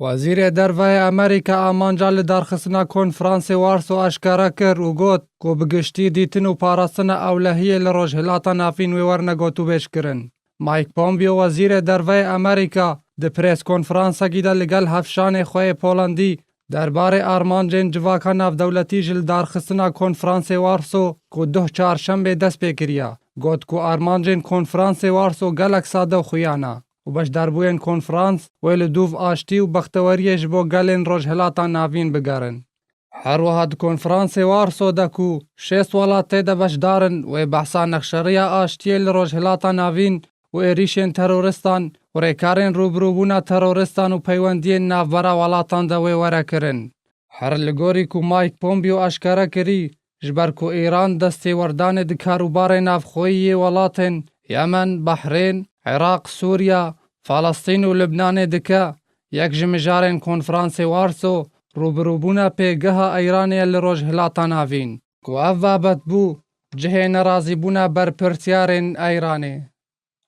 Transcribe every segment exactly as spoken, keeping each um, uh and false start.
Wezîrê Derve yê Amerîka amanca lidarxistina Konferansê Warso aşkere kir û got ku bi giştî dîtin û parastina ewlehiyê li Rojhilata Navîn wê werne gotûbêjkirin. Mike Pompeo, Wezîrê Derve yê Amerîka, di prêskonferansekî de li gel hevşanê xwe yê Polandî derbarê armancên civaka navdewletî ji lidarxistina Konferansê Warso ku duh çarşembê dest pê kiriya, got ku armancên Konferansê Warso gelek sade û xuya ne û beşdarbûyên konferans wê li dûv aştî û bexteweriyê ji bo gelên Rojhilata Navîn bigerin. Her wiha di Konferansê Warso de ku şêst welat tê de beşdar in, wê behsa nexşeriya aştiyê li Rojhilata Navîn û êrîşên teroristan û rêkarên rûbirûbûna teroristan û peywendiyên navbera welatan de wê were kirin. Her li gorî ku Mike Pompeo aşkere kirî, ji ber ku Îran destêwerdanê di karûbarê navxweyî yê welatên Yemen, Behrên, Iraq, Sûriya, Falestîn û Libnanê dike, yek ji mijarên Konferansê Warso rûbirûbûna pêgeha Îranê ye li Rojhilata Navîn, ku ev babet bû cihê nerazîbûna berpirsiyarên Îranê.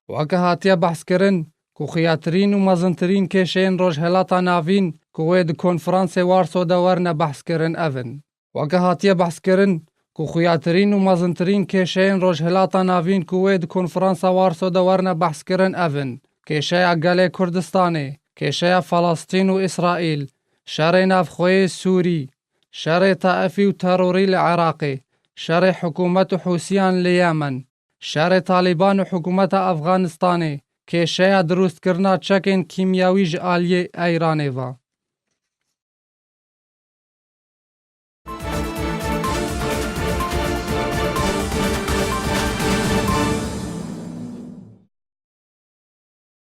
Weke hatiye behskirin ku xuyatirîn û mezintirîn kêşeyên Rojhilata Navîn ku wê di Konferansê Warso de werne behskirin ev in. Weke hatiye behskirin ku xuyatirîn û mezintirîn kêşeyên Rojhilata Navîn ku wê di Konferansa Warso de werne behskirin ev in: kêşeya gelê Kurdistanê, kêşeya Falestîn û Îsraîl, şerê navxweyê Sûrî, şerê Taifî û terorî li Iraqê, şerê hikûmet û Hûsiyan li Yemen, şerê Talîban û hikûmeta Efxanistanê, kêşeya dirûstkirina çekên kîmyawî ji aliyê Îranê ve.